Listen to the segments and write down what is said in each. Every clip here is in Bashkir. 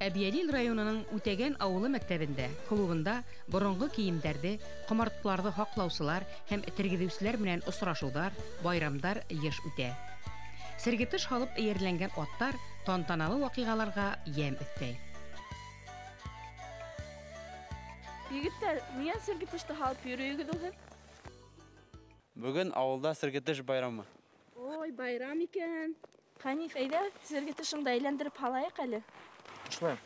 Әбйәлил районының Үтәгән ауылы мәктәбендә, клубында боронғо кейемдәрҙе, ҡомартҡыларҙы һаҡлаусылар һәм тергеҙеүселәр менән осрашыуҙар, байрамдар йыш үтә. Сергетыш һалып эйәрләнгән аттар тантаналы ваҡиғаларға йәм өҫтәй. Егеттәр, ниңә сергетышты һалып йөрөйөгөҙ ул һеҙ? Бөгөн ауылда сергетыш байрамы. Ой, байрам икән. Хәниф, әйҙә, сергетышыңды әйләндереп һалайыҡ әле. Шулай.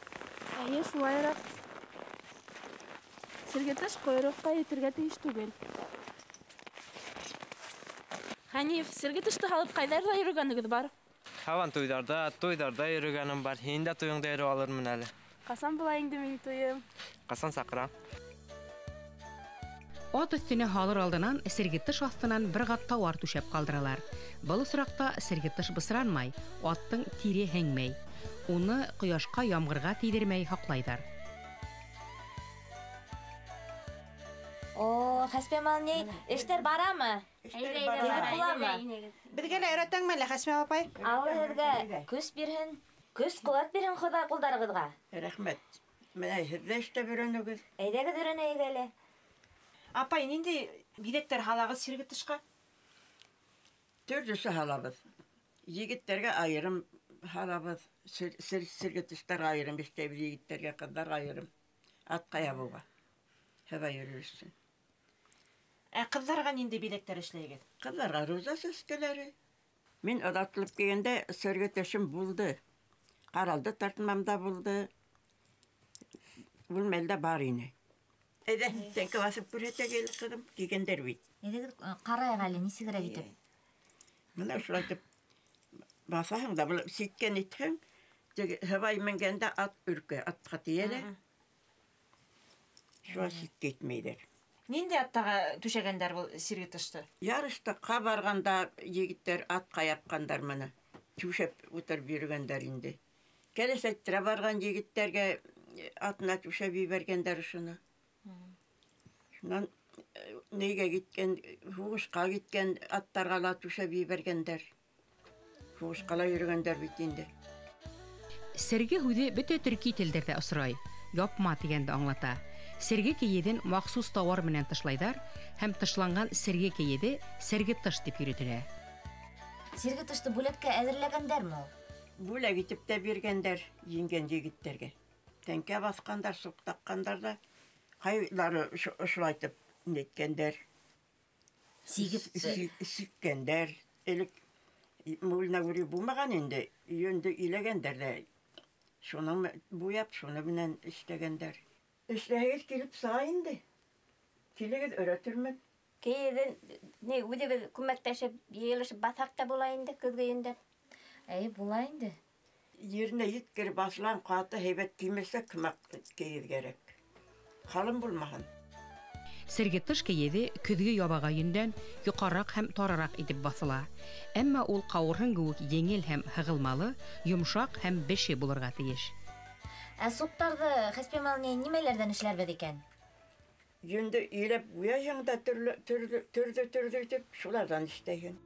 Әйе, шулайыраҡ. Сергетыш ҡойроҡҡа етергә тейеш түгел. Хәниф, сергетышты һалып ҡайҙарҙа йөрөгәнегеҙ бар? Һабан туйҙарҙа, туйҙарҙа йөрөгәнем бар. Һин дә туйыңда йөрөп алырмын әле. Ҡасан була инде минең туйым? Ҡасан саҡыра? Ат өҫтөнә һалыр алдынан сергетыш аҫтынан бер ҡат тауар түшәп ҡалдыралар. Был осраҡта сергетыш бысранмай, аттың тире һеңмәй. Уны ҡояшҡа, ямғырға тейҙермәй һаҡлайҙар. О, Хәсбиямал ни, эштәр барамы? Эштәр бара. Беҙгә лә өйрәтәңме әле, Хәсбиямал апай? Алла һеҙгә көс бирһен, көс ҡеүәт бирһен Хоҙай ҡулдарығыҙға. Рәхмәт. Менә һеҙ ҙә эштәп өйрәнегеҙ. Әйҙәгеҙ өйрәнәйек әле. Апай, ниндәй биҙәктәр һалағыҙ сергетышҡа? Төрлөсө һалабыҙ. Егеттәргә айырым һалабыҙ, сергетыштарға айырым эшләйбеҙ, егеттәргә, ҡыҙҙарға айырым. Атҡа ябыуға, һыва йөрөр өсөн. Ә ҡыҙҙарға ниндәй биҙәктәр эшләйегеҙ? Ҡыҙҙарға роза сәскәләре. Мин оҙатылып килгәндә сергетышым булды. Ҡаралды тартмам да булды. Ул мәлдә бар ине. Әйҙә, тәңкә баҫып күрһәтәк әле, ҡыҙым, кигәндәр бит. Әйҙәгеҙ, ҡарайыҡ әле, нисегерәк итеп. Бына шулай итеп баҫаһың да, был ситкән итһәң, теге һыбай менгәндә ат өркә, атҡа тейә лә. Шуға ситкә итмәйҙәр. Ниндәй аттарға түшәгәндәр был сергетышты? Ярыштыҡҡа барғанда егеттәр атҡа япҡандар мыны. Түшәп ултырып йөрөгәндәр инде. Кәләш әйттерә барған егеттәргә атына түшәп ебәргәндәр ошоно. Шунан нейгә киткән, һуғышҡа киткән аттарға ла түшәп ебәргәндәр. Һуғышҡа ла йөрөгәндәр бит инде. Серге һүҙе бөтә төрки телдәрҙә осрай. Япма тигәнде аңлата. Серге кейеҙен махсус тауар менән тышлайҙар һәм тышланған серге кейеҙе серге тыш тип йөрөтөлә. Серге тышты бүләккә әҙерләгәндәрме ул? Бүләк итеп тә биргәндәр еңгән егеттәргә. Тәңкә баҫҡандар, суҡ таҡҡандар ҙа. Ҡайҙары ошолайтып неткәндәр. Сигеп сиккәндәр. Элек мулнагүри булмаған инде, йөндө иләгәндәр ҙә. Шуның буяп, шуны менән эшләгәндәр. Эшләһегеҙ килеп сыға инде. Килегеҙ, өйрәтермен. Кейеҙен ни үҙебеҙ күмәктәшеп, йыйылышып баҫһаҡ та була инде көҙгө йөндән. Әй, була инде. Еренә еткереп баҫылған ҡаты һәйбәт кимерсәк һымаҡ кейеҙ кәрәк. Ҡалын булмаһын. Сергетыш кейеҙе көҙгө ябаға йөндән йоҡараҡ һәм тарыраҡ итеп баҫыла. Әммә ул ҡауырһын кеүек еңел һәм һығылмалы, йомшаҡ һәм беше булырға тейеш. Ә суҡтарҙы, Хәсбиямал, нимәләрҙән эшләрбеҙ икән? Йөндө иләп буяйһың да төрлө-төрлө итеп шуларҙан эшләйһең.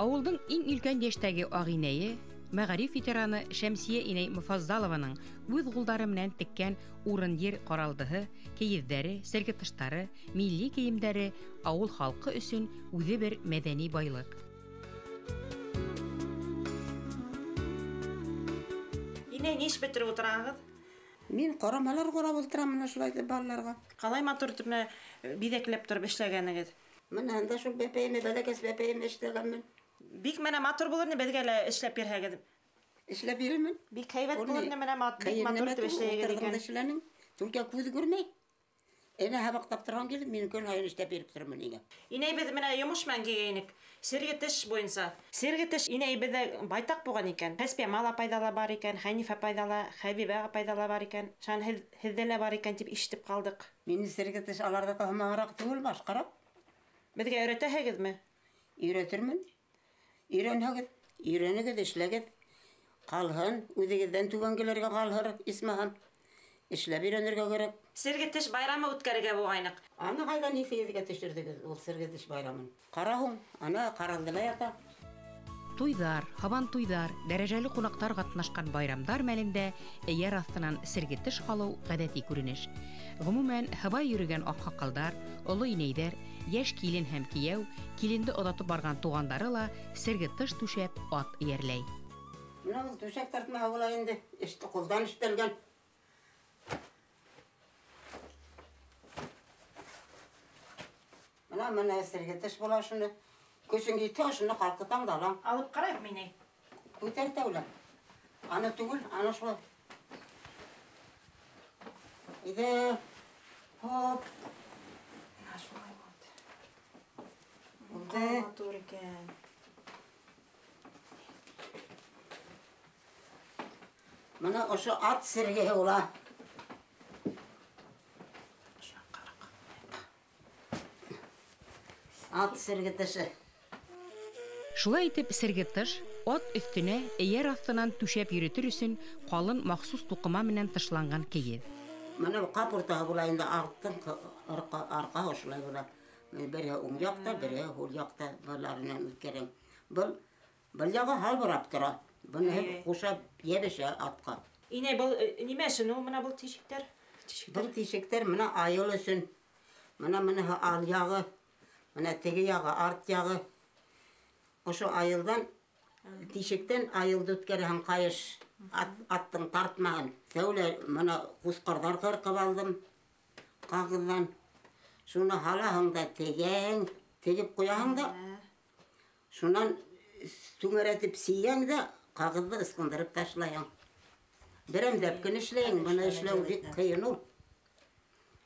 Ауылдың иң өлкән йәштәге ағинәйе, мәғариф ветераны Шәмсиә инәй Муфаззалованың үҙ ҡулдары менән теккән урын-ер ҡаралдыһы, кейеҙҙәре, сергетыштары, милли кейемдәре ауыл халҡы өсөн үҙе бер мәҙәни байлыҡ. Инәй, ни эш бөтөрөп ултыраһығыҙ? Мин ҡорамалар ҡорап ултырам менә шулай итеп балаларға. Ҡалай матур итеп менә биҙәкләп тороп эшләгәнегеҙ? Менә анда шул бәпәйемә, бәләкәс бәпәйемә эшләгәнмен. Бик менә матур булыр ине, беҙгә лә эшләп бирһәгеҙ. Эшләп бирермен. Бик һәйбәт булыр ине, менә бик матур итеп эшләйегеҙ икән. Эшләнең. Түлкә күҙ күрмәй. Әнә һабаҡтап торған килеп, мин көн һайын эшләп биреп тормон инә. Инәй, беҙ менә йомош менән килгәйнек. Сергетеш буйынса. Сергетеш инәй беҙҙә байтаҡ булған икән. Хәсбиямал апайҙа ла бар икән, Хәниф апайҙа ла, Хәбибә апайҙа ла бар икән. Шан һеҙҙә лә бар икән тип ишетеп ҡалдыҡ. Мин сергетеш аларҙыҡы һымағыраҡ түгел, башҡараҡ. Беҙгә өйрәтәһегеҙме? Өйрәтермен. Өйрәнһәгеҙ, өйрәнегеҙ, эшләгеҙ. Ҡалһын, үҙегеҙҙән түбәнгеләргә ҡалһыр, исмаһам. Эшләп өйрәнергә кәрәк. Сергетеш байрамы үткәрергә булғайныҡ. Аны ҡайҙан иҫегеҙгә төшөрҙөгөҙ ул сергетеш байрамын? Ҡара һуң, ана ҡаралды ла ята. Туйҙар, һабантуйҙар, дәрәжәле ҡунаҡтар ҡатнашҡан байрамдар мәлендә эйәр аҫтынан сергетеш һалыу ғәҙәти күренеш. Ғөмүмән, һыбай йөрөгән аҡһаҡалдар, оло инәйҙәр, йәш килен һәм кейәү, киленде оҙатып барған туғандары ла сергетеш түшәп ат эйәрләй. Бына был түшәк тартмаһы була инде, эште ҡулдан эшләнгән. Бына менә сергетеш була шуны. Көсөң етә, шуны ҡалҡытаң да алаң. Алып ҡарайыҡ мине. Күтәр тәүлә. Аны түгел, аны шулай. Иҙә, хоп. Менә шулай булды. Булды. Матур икән. Бына ошо ат сергеһе була. Ат сергетеше. Шулай итеп сергетеш ат өҫтөнә эйәр аҫтынан түшәп йөрөтөр өсөн ҡалын махсус туҡыма менән тышланған кейеҙ. Бына ҡап уртаһы була инде, аттың арҡаһы шулай була. Береһе уң яҡта, береһе һул яҡта быларынан үткәрәм. Был яғы һалбырап тора. Быныһы ҡуша йәбешә атҡа. Инәй, был нимә өсөн ул бына был тишектәр? Был тишектәр бына айыл өсөн. Бына быныһы ал яғы. Бына теге яғы, арт яғы. Ошо айылдан, тишектән айылды үткәрәһең ҡайыш, аттың тартмаһын. Тәүлә бына ҡусҡарҙар ҡырҡып алдым ҡағыҙҙан. Шуны һалаһың да тегәһең, тегеп ҡуяһың да, шунан түңәрәтеп сейәң дә ҡағыҙҙы ысҡындырып ташлайһың. Берәмләп кенә эшләйһең, быны эшләү бик ҡыйын ул.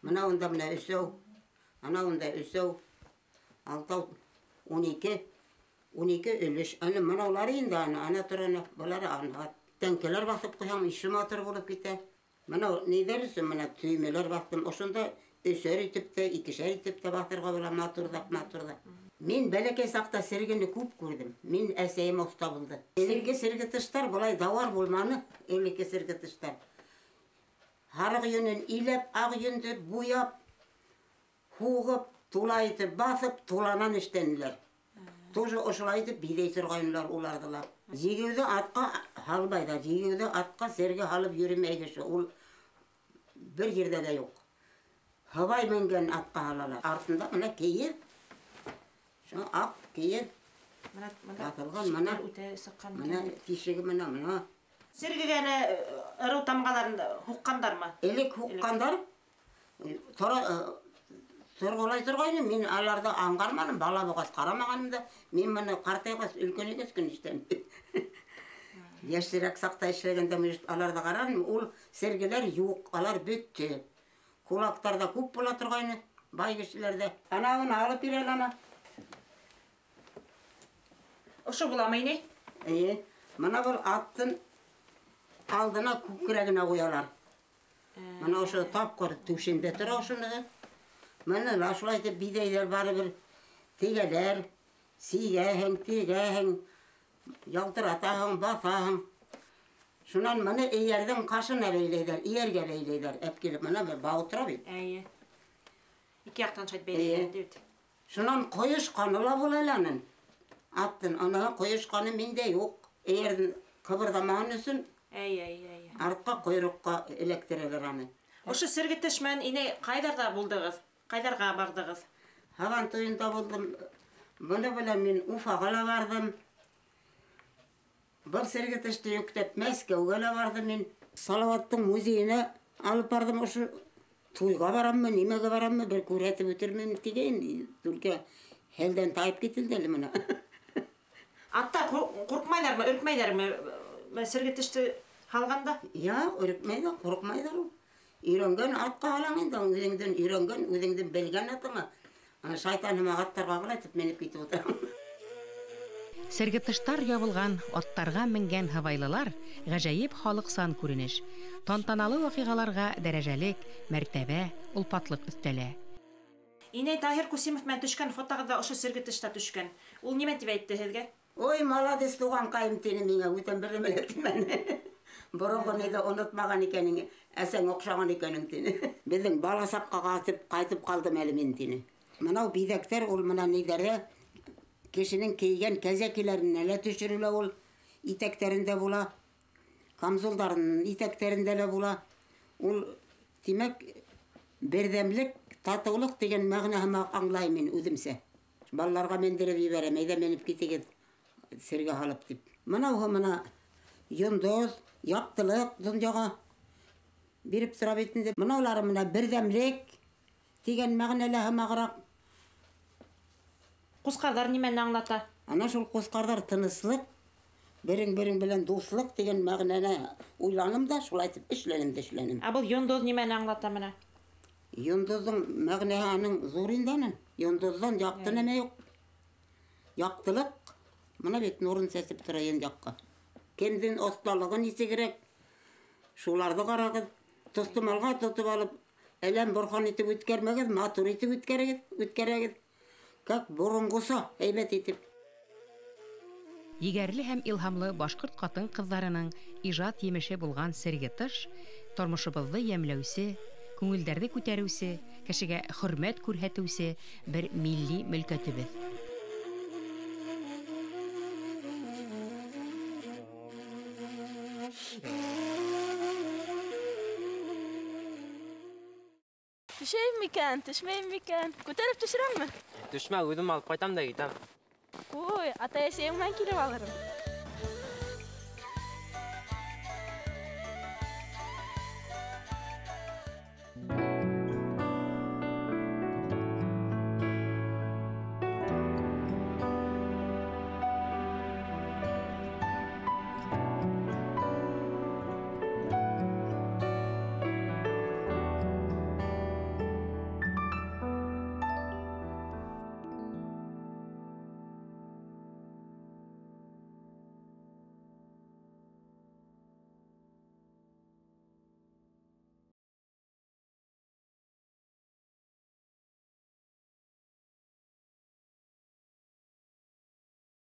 Бына унда менә өсәү, ана унда өсәү. Алтау, 12, 12 өлөш. Аны мынаулары инде, ана тораны, былары ана. Тәңкәләр баҫып ҡуйһаң, ише матур булып китә. Мына ниҙәр өсөн мына төймәләр баҫтым. Ошонда өсәр итеп тә, икешәр итеп тә баҫырға була, матурҙап, матурҙап. Мин бәләкәй саҡта сергене күп күрҙем. Мин әсәйем оҫта булды. Элекке сергетештәр былай дауар булманы, элекке сергетештәр. Һарыҡ йөнөн иләп, аҡ йөндө буяп, һуғып, тула итеп баҫып, туланан эшләнеләр. Тоже ошолай итеп биҙәй торғайнылар уларҙы ла. Егеүҙе атҡа һалмайҙар, егеүҙе атҡа серге һалып йөрөмәй кеше, ул бер ерҙә лә юҡ. Һыбай менгән атҡа һалалар. Артында мына кейеҙ, шуны аҡ кейеҙ. Баҫылған мына, мына тишеге мына, мына. Сергегә лә ырыу тамғаларын һуҡҡандармы? Элек һуҡҡандар. Торғолай торғайным, мин аларҙы аңғарманым, бала булғас ҡарамағаным да, мин быны ҡартайғас өлкәнәйгәс көн эшләнем. Йәшерәк саҡта эшләгәндә мин аларҙы ҡараным, ул сергеләр юҡ, алар бөттө. Кулактарҙа күп була торғайны, бай кешеләрҙә. Ана уны алып бир әле ана. Ошо буламы, инәй? Эйе, бына был аттың алдына күкрәгенә ҡуялар. Бына ошо тапҡыр түшендә тора ошоноһо. Мына ла шулай итеп биҙәйҙәр барыбер. Тегәләр, сигәһең, тегәһең, ялтыратаһың, баҫаһың. Шунан мына эйәрҙең ҡашына бәйләйҙәр, эйәргә бәйләйҙәр. Әп килеп мына бер бау тора бит. Эйе. Ике яҡтан шулай бәйләйҙәр бит. Шунан ҡойошҡаны ла була әле аның. Аттың анаһы ҡойошҡаны миндә юҡ. Эйәрҙең ҡыбырҙамаһын өсөн. Эйе, эйе, эйе. Артҡа ҡойроҡҡа эләктерәләр аны. Ошо сергетеш менән инәй ҡайҙарҙа булдығыҙ? Ҡайҙарға барҙығыҙ? Һабан туйында булдым. Быны белән мин Уфаға ла барҙым. Был сергетеште йөктәп Мәскәүгә лә барҙым мин. Салаваттың музейына алып барҙым. Ошо туйға бараммы, нимәгә бараммы, бер күрһәтеп үтермен тигән. Түлке хәлдән тайып кителде әле мына. Аттар ҡурҡмайҙармы, өркмәйҙәрме сергетеште һалғанда? Юҡ, өркмәйҙәр, ҡурҡмайҙар ул. Өйрәнгән атҡа һалаң инде, үҙеңдең өйрәнгән, үҙеңдең белгән атыңа. Ана шайтан һымаҡ аттарға ғына итеп менеп китеп ултырам. Сергетыштар ябылған аттарға менгән һыбайлылар ғәжәйеп халыҡсан күренеш. Тантаналы ваҡиғаларға дәрәжәлек, мәртәбә, олпатлыҡ өҫтәлә. Инәй, Таһир Кусимов менән төшкән фотоғыҙҙа ошо сергетышта төшкән. Ул нимә тип әйтте һеҙгә? Ой, молодец, туғанҡайым, тине миңә, бүтән бер нәмә лә тимәне. Боронғо ниҙе онотмаған икәнең, әсәң оҡшаған икәнең, тине. Беҙҙең бала саҡҡа ҡайтып ҡалдым әле мин, тине. Мынау биҙәктәр ул мына ниҙәрҙә кешенең кейгән кәзәкиләренә лә төшөрөлә ул, итәктәрендә була, камзулдарының итәктәрендә лә була. Ул, тимәк, берҙәмлек, татыулыҡ тигән мәғәнә һымаҡ аңлайым мин үҙемсә. Балаларға мендереп ебәрәм, әйҙә менеп китегеҙ сергә һалып тип. Мынауһы мына йондоҙ, яҡтылыҡ донъяға биреп тора бит инде. Мынаулары мына берҙәмлек тигән мәғәнәлә һымағыраҡ. Ҡусҡарҙар нимәне аңлата? Ана шул ҡусҡарҙар тыныслыҡ, берең-берең белән дуҫлыҡ тигән мәғәнәне уйланым да, шулай итеп эшләнем дә эшләнем. Ә был йондоҙ нимәне аңлата мына? Йондоҙҙоң мәғәнәһе аның ҙур инде аның. Йондоҙҙан яҡты нәмә юҡ. Яҡтылыҡ мына бит нурын сәсеп тора йөн яҡҡа. Кемдең оҫталығы нисегерәк, шуларҙы ҡарағыҙ. Тоҫтомалға тотоп алып, әләм борхан итеп үткәрмәгеҙ, матур итеп үткәрегеҙ, үткәрәгеҙ. Как боронғоса, һәйбәт итеп. Егәрле һәм илһамлы башҡорт ҡатын-ҡыҙҙарының ижад емеше булған сергетыш тормошобоҙҙо йәмләүсе, күңелдәрҙе күтәреүсе, кешегә хөрмәт күрһәтеүсе бер милли мөлкәтебеҙ. Төшәйем микән, төшмәйем микән? Күтәреп төшөрәмме? Төшмә, үҙем алып ҡайтам да китәм. Ҡуй, атай-әсәйем менән килеп алырым.